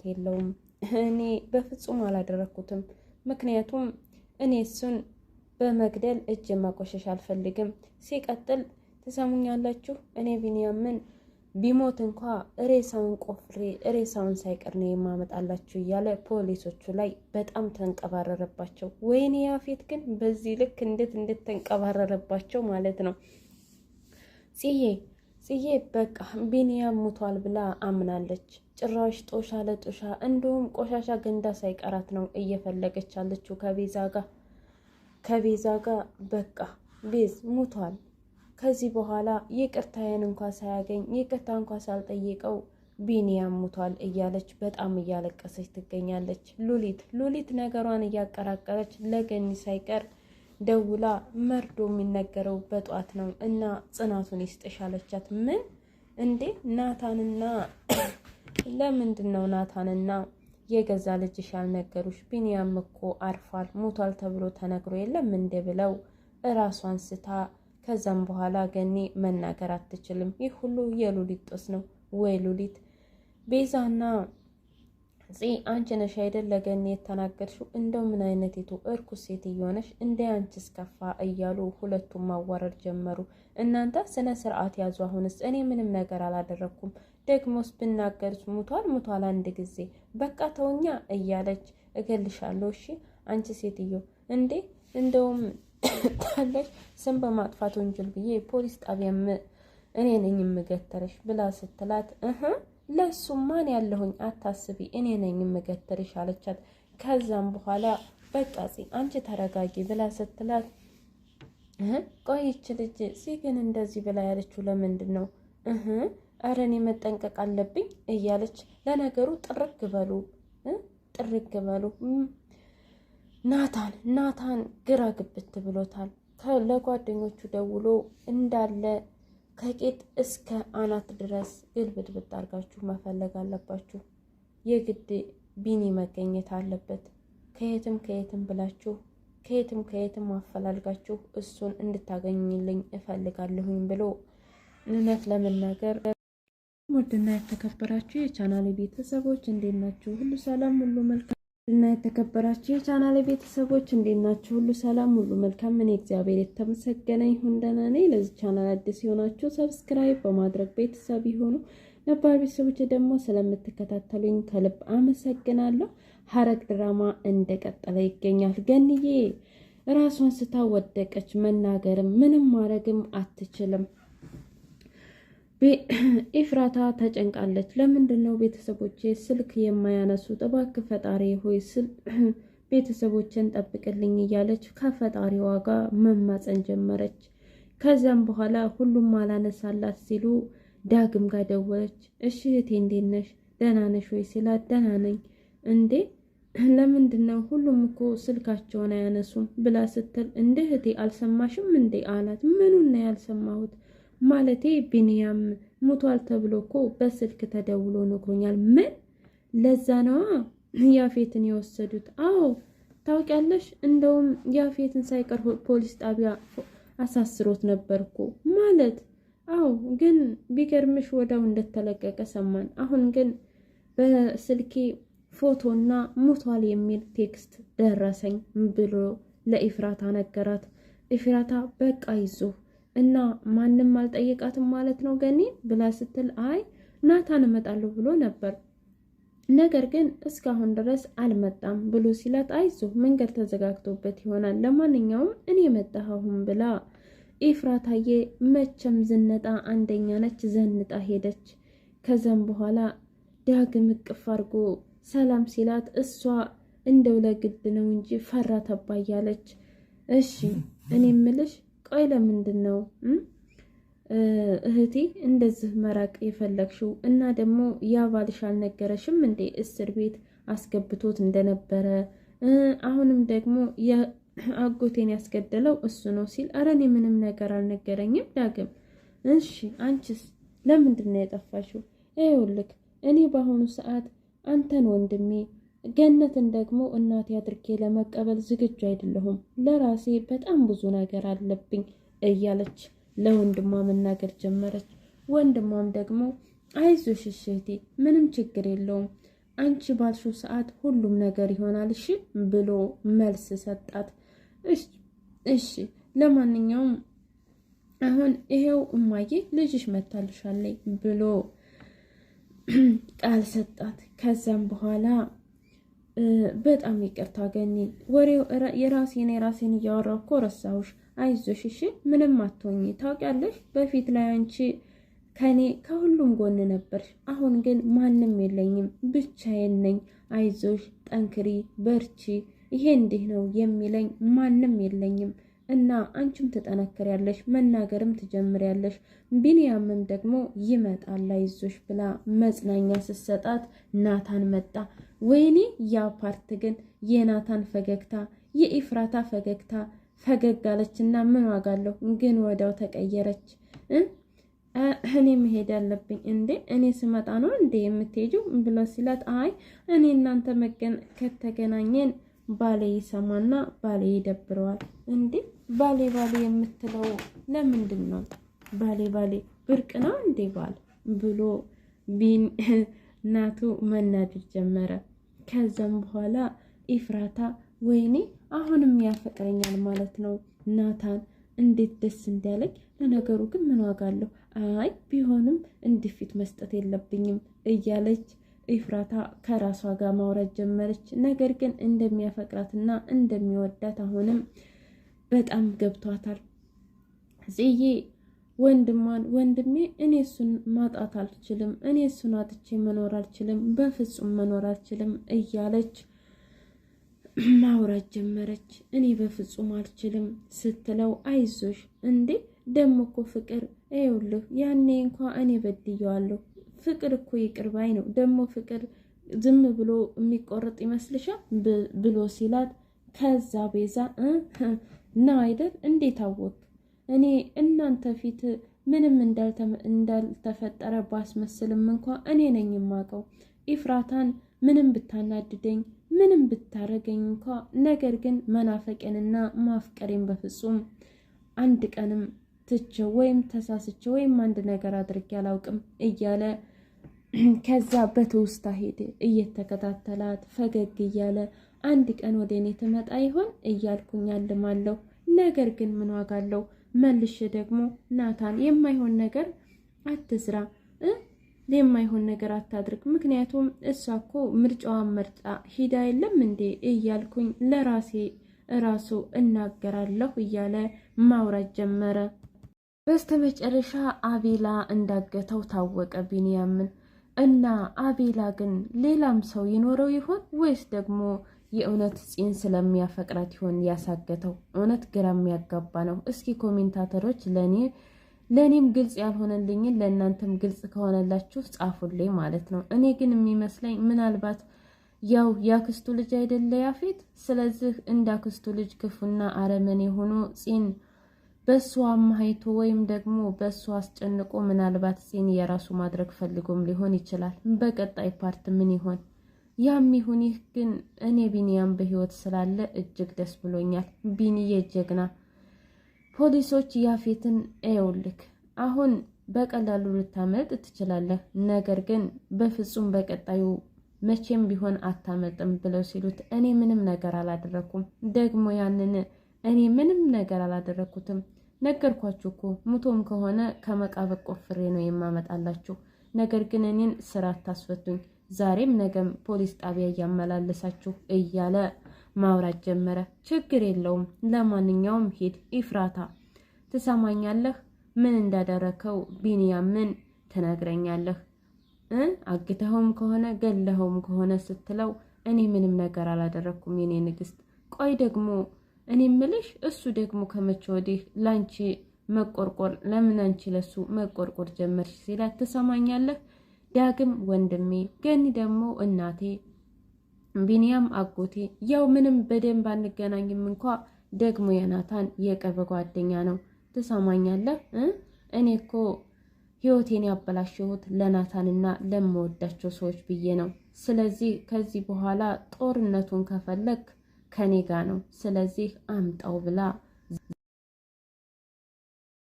የለውም። እኔ በፍጹም አላደረግኩትም። ምክንያቱም እኔ እሱን በመግደል እጅ ማቆሸሽ አልፈልግም። ሲቀጥል ትሰሙኛላችሁ፣ እኔ ቢንያምን ቢሞት እንኳ ሬሳውን ቆፍሬ ሬሳውን ሳይቀር ነው የማመጣላችሁ እያለ ፖሊሶቹ ላይ በጣም ተንቀባረረባቸው። ወይኔ ያፌት ግን በዚህ ልክ እንዴት እንዴት ተንቀባረረባቸው ማለት ነው። ጽዬ ጽዬ በቃ ቢንያም ሙቷል ብላ አምናለች። ጭራሽ ጦሻ ለጦሻ እንዲሁም ቆሻሻ ገንዳ ሳይቀራት ነው እየፈለገች ያለችው ከቤዛ ጋር ከቤዛ ጋር በቃ ቤዝ ሙቷል። ከዚህ በኋላ ይቅርታዬን እንኳ ሳያገኝ ይቅርታ እንኳ ሳልጠይቀው ቢኒያም ሙቷል እያለች በጣም እያለቀሰች ትገኛለች። ሉሊት ሉሊት ነገሯን እያቀራቀረች ለገኒ ሳይቀር ደውላ መርዶ የሚነገረው በጧት ነው እና ጽናቱን ይስጥሽ አለቻት። ምን እንዴ ናታንና ለምንድን ነው ናታንና የገዛ ልጅሽ ያልነገሩሽ? ቢኒያም እኮ አርፏል ሞቷል ተብሎ ተነግሮ የለም እንዴ ብለው እራሷን ስታ ከዛም በኋላ ገኒ መናገር አትችልም። ይህ ሁሉ የሉሊት ጦስ ነው። ወይ ሉሊት ቤዛና ፂ አንቺ ነሽ አይደል ለገኒ የተናገርሽው? እንደው ምን አይነት የቱ እርኩስ ሴትዮ ነሽ እንደ አንቺስ ከፋ እያሉ ሁለቱም ማዋረድ ጀመሩ። እናንተ ስነ ስርዓት ያዙ። አሁንስ እኔ ምንም ነገር አላደረግኩም። ደግሞስ ብናገርስ ሙቷል ሙቷል አንድ ጊዜ በቃ ተውኛ እያለች እገልሻለሁ። እሺ አንቺ ሴትዮ እንዴ እንደውም ታለሽ ስም በማጥፋት ወንጀል ብዬ ፖሊስ ጣቢያ እኔ ነኝ የምገተርሽ ብላ ስትላት እህ ለሱ ማን ያለሁኝ አታስቢ፣ እኔ ነኝ የምገትርሽ አለቻት። ከዛም በኋላ በቃ አንቺ ተረጋጊ ብላ ስትላት ቆይች ልጅ ግን እንደዚህ ብላ ያለችው ለምንድን ነው? እህ ኧረ እኔ መጠንቀቅ አለብኝ እያለች ለነገሩ ጥርግ በሉ ጥርግ በሉ። ናታን ናታን ግራ ግብት ብሎታል። ለጓደኞቹ ደውሎ እንዳለ ከቂጥ እስከ አናት ድረስ ግልብጥብጥ አድርጋችሁ መፈለግ አለባችሁ። የግድ ቢኒ መገኘት አለበት። ከየትም ከየትም ብላችሁ ከየትም ከየትም አፈላልጋችሁ እሱን እንድታገኝልኝ እፈልጋለሁኝ ብሎ እውነት ለመናገር ውድና የተከበራችሁ የቻናል ቤተሰቦች እንዴት ናችሁ? ሁሉ ሰላም፣ ሁሉ መልካም እና የተከበራችሁ የቻናል ቤተሰቦች እንዴት ናችሁ? ሁሉ ሰላም፣ ሁሉ መልካም። እኔ እግዚአብሔር የተመሰገነ ይሁን ደህና ነኝ። ለዚህ ቻናል አዲስ የሆናችሁ subscribe በማድረግ ቤተሰብ ይሁኑ። ነባር ቤተሰቦች ደግሞ ስለምትከታተሉኝ ከልብ አመሰግናለሁ። ሐረግ ድራማ እንደቀጠለ ይገኛል። ገንዬ ራሷን ስታ ወደቀች። መናገርም ምንም ማድረግም አትችልም። ኤፍራታ ተጨንቃለች። ለምንድን ነው ቤተሰቦቼ ስልክ የማያነሱት? እባክህ ፈጣሪ ሆይ ቤተሰቦችን ጠብቅልኝ እያለች ከፈጣሪዋ ጋር መማፀን ጀመረች። ከዚያም በኋላ ሁሉም አላነሳላት ሲሉ ዳግም ጋር ደወለች። እሺ እህቴ እንዴት ነሽ? ደህና ነሽ ወይ ሲላት ደህና ነኝ። እንዴ ለምንድን ነው ሁሉም እኮ ስልካቸውን አያነሱም ብላ ስትል እንደ እህቴ አልሰማሽም እንዴ አላት። ምኑን ነው ያልሰማሁት ማለቴ ቢንያም ሙቷል ተብሎ እኮ በስልክ ተደውሎ ነግሮኛል። ምን? ለዛ ነዋ ያፌትን የወሰዱት። አዎ ታውቂያለሽ፣ እንደውም ያፌትን ሳይቀር ፖሊስ ጣቢያ አሳስሮት ነበር እኮ ማለት። አዎ ግን ቢገርምሽ ወዳው እንደተለቀቀ ሰማን። አሁን ግን በስልኬ ፎቶና ሙቷል የሚል text ደረሰኝ ብሎ ለኢፍራታ ነገራት። ኢፍራታ በቃ ይዞ እና ማንም አልጠየቃትም ማለት ነው ገኒ ብላ ስትል አይ ናታን እመጣለሁ ብሎ ነበር፣ ነገር ግን እስካሁን ድረስ አልመጣም ብሎ ሲላት አይዞህ መንገድ ተዘጋግቶበት ይሆናል፣ ለማንኛውም እኔ መጣሁ አሁን ብላ ኤፍራታዬ መቼም ዝነጣ አንደኛ ነች፣ ዘንጣ ሄደች። ከዛም በኋላ ዳግም እቅፍ አድርጎ ሰላም ሲላት እሷ እንደው ለግድ ነው እንጂ ፈራ ተባያለች። እሺ እኔ ምልሽ ቆይ ለምንድን ነው እህቴ እንደዚህ መራቅ የፈለግሽው? እና ደግሞ ያ ባልሽ አልነገረሽም እንዴ እስር ቤት አስገብቶት እንደነበረ? አሁንም ደግሞ አጎቴን ያስገደለው እሱ ነው ሲል፣ ኧረ እኔ ምንም ነገር አልነገረኝም ዳግም። እሺ አንቺስ ለምንድን ነው የጠፋሽው? ይኸውልህ እኔ በአሁኑ ሰዓት አንተን ወንድሜ ገነትን ደግሞ እናቴ አድርጌ ለመቀበል ዝግጁ አይደለሁም። ለራሴ በጣም ብዙ ነገር አለብኝ እያለች ለወንድሟ መናገር ጀመረች። ወንድሟም ደግሞ አይዞሽ እህቴ፣ ምንም ችግር የለውም። አንቺ ባልሽው ሰዓት ሁሉም ነገር ይሆናል እሺ ብሎ መልስ ሰጣት። እሺ ለማንኛውም አሁን ይሄው እማዬ ልጅሽ መታልሻለች ብሎ ቃል ሰጣት። ከዛም በኋላ በጣም ይቅርታ ገኒ፣ ወሬው የራሴን የራሴን እያወራሁ እኮ ረሳሁሽ። አይዞሽ እሺ፣ ምንም አትሆኚ። ታውቂያለሽ በፊት ላይ አንቺ ከኔ ከሁሉም ጎን ነበርሽ። አሁን ግን ማንም የለኝም፣ ብቻዬን ነኝ። አይዞሽ፣ ጠንክሪ፣ በርቺ፣ ይሄ እንዲህ ነው የሚለኝ ማንም የለኝም እና አንቺም ትጠነክሪያለሽ፣ መናገርም ትጀምሪያለሽ፣ ቢንያምም ደግሞ ይመጣል፣ አይዞሽ ብላ መጽናኛ ስትሰጣት ናታን መጣ። ወይኔ ያ part ግን የናታን ፈገግታ፣ የኢፍራታ ፈገግታ፣ ፈገግ አለችና ምን ዋጋ አለው ግን ወዲያው ተቀየረች። እኔ መሄድ አለብኝ እንዴ? እኔ ስመጣ ነው እንዴ የምትሄጂው? ብሎ ሲላት አይ እኔ እናንተ መገን ከተገናኘን ባሌ ይሰማና ባሌ ይደብረዋል። እንዴ ባሌ ባሌ የምትለው ለምንድን ነው? ባሌ ባሌ ብርቅ ነው እንዴ ባል ብሎ ቢን ናቱ መናደድ ጀመረ። ከዛም በኋላ ኢፍራታ ወይኔ አሁንም ያፈቅረኛል ማለት ነው ናታን፣ እንዴት ደስ እንዳለኝ። ለነገሩ ግን ምን ዋጋ አለው? አይ ቢሆንም እንዲፊት መስጠት የለብኝም እያለች ኢፍራታ ከራሷ ጋር ማውራት ጀመረች። ነገር ግን እንደሚያፈቅራትና እንደሚወዳት አሁንም በጣም ገብቷታል። ጽዬ ወንድሟን ወንድሜ እኔ እሱን ማጣት አልችልም፣ እኔ እሱን አጥቼ መኖር አልችልም፣ በፍጹም መኖር አልችልም እያለች ማውራት ጀመረች። እኔ በፍጹም አልችልም ስትለው አይዞሽ እንዴ ደሞ እኮ ፍቅር ይኸውልህ፣ ያኔ እንኳ እኔ በድየዋለሁ። ፍቅር እኮ ይቅር ባይ ነው። ደሞ ፍቅር ዝም ብሎ የሚቆረጥ ይመስልሻል? ብሎ ሲላት ከዛ ቤዛ ነው አይደል? እንዴት አወቅ? እኔ እናንተ ፊት ምንም እንዳልተፈጠረ ባስመስልም እንኳ እኔ ነኝ የማውቀው። ኢፍራታን ምንም ብታናድደኝ ምንም ብታረገኝ እንኳ ነገር ግን መናፈቄንና ማፍቀሬን በፍጹም አንድ ቀንም ትቼው ወይም ተሳስቼ ወይም አንድ ነገር አድርጌ አላውቅም እያለ ከዛ በትውስታ ሄደ እየተከታተላት ፈገግ እያለ አንድ ቀን ወደ እኔ ትመጣ ይሆን እያልኩኝ አልማለሁ። ነገር ግን ምን ዋጋ አለው? መልሼ ደግሞ ናታን የማይሆን ነገር አትስራ፣ የማይሆን ነገር አታድርግ። ምክንያቱም እሷ እኮ ምርጫዋን መርጣ ሂዳ የለም እንዴ እያልኩኝ ለራሴ እራሱ እናገራለሁ እያለ ማውራት ጀመረ። በስተመጨረሻ አቤላ እንዳገተው ታወቀ ቢንያምን። እና አቤላ ግን ሌላም ሰው ይኖረው ይሆን ወይስ ደግሞ የእውነት ፂን ስለሚያፈቅራት ይሆን ያሳገተው? እውነት ግራ የሚያጋባ ነው። እስኪ commentator ኦች ለእኔም ግልጽ ያልሆነልኝን ለእናንተም ግልጽ ከሆነላችሁ ጻፉልኝ ማለት ነው። እኔ ግን የሚመስለኝ ምናልባት ያው ያክስቱ ልጅ አይደለ ያፌት። ስለዚህ እንደ አክስቱ ልጅ ክፉና አረመኔ ሆኖ ፂን በእሱ አማሃይቶ ወይም ደግሞ በእሱ አስጨንቆ ምናልባት ፂን የራሱ ማድረግ ፈልጎም ሊሆን ይችላል። በቀጣይ part ምን ይሆን? ያም ይሁን ይህ ግን እኔ ቢኒያም በህይወት ስላለ እጅግ ደስ ብሎኛል። ቢኒዬ ጀግና። ፖሊሶች ያፌትን ኤውልክ አሁን በቀላሉ ልታመልጥ ትችላለህ፣ ነገር ግን በፍጹም በቀጣዩ መቼም ቢሆን አታመልጥም ብለው ሲሉት እኔ ምንም ነገር አላደረኩም፣ ደግሞ ያንን እኔ ምንም ነገር አላደረኩትም፣ ነገርኳችሁ እኮ ሙቶም ከሆነ ከመቃብር ቆፍሬ ነው የማመጣላችሁ። ነገር ግን እኔን ስራ አታስፈቱኝ፣ ዛሬም ነገም ፖሊስ ጣቢያ እያመላለሳችሁ እያለ ማውራት ጀመረ። ችግር የለውም ለማንኛውም ሂድ ኢፍራታ፣ ትሰማኛለህ? ምን እንዳደረከው ቢንያምን ትነግረኛለህ። አግተኸውም ከሆነ ገለኸውም ከሆነ ስትለው እኔ ምንም ነገር አላደረኩም የኔ ንግስት። ቆይ ደግሞ እኔ ምልሽ እሱ ደግሞ ከመቼ ወዲህ ላንቺ መቆርቆር ለምን አንቺ ለሱ መቆርቆር ጀመርሽ? ሲላት ትሰማኛለህ ዳግም ወንድሜ፣ ገኒ ደግሞ እናቴ፣ ቢንያም አጎቴ፣ ያው ምንም በደንብ አንገናኝም እንኳ ደግሞ የናታን የቅርብ ጓደኛ ነው። ትሰማኛለህ? እኔ እኮ ህይወቴን ያበላሸሁት ለናታንና ለምወዳቸው ሰዎች ብዬ ነው። ስለዚህ ከዚህ በኋላ ጦርነቱን ከፈለግ ከኔ ጋ ነው። ስለዚህ አምጣው ብላ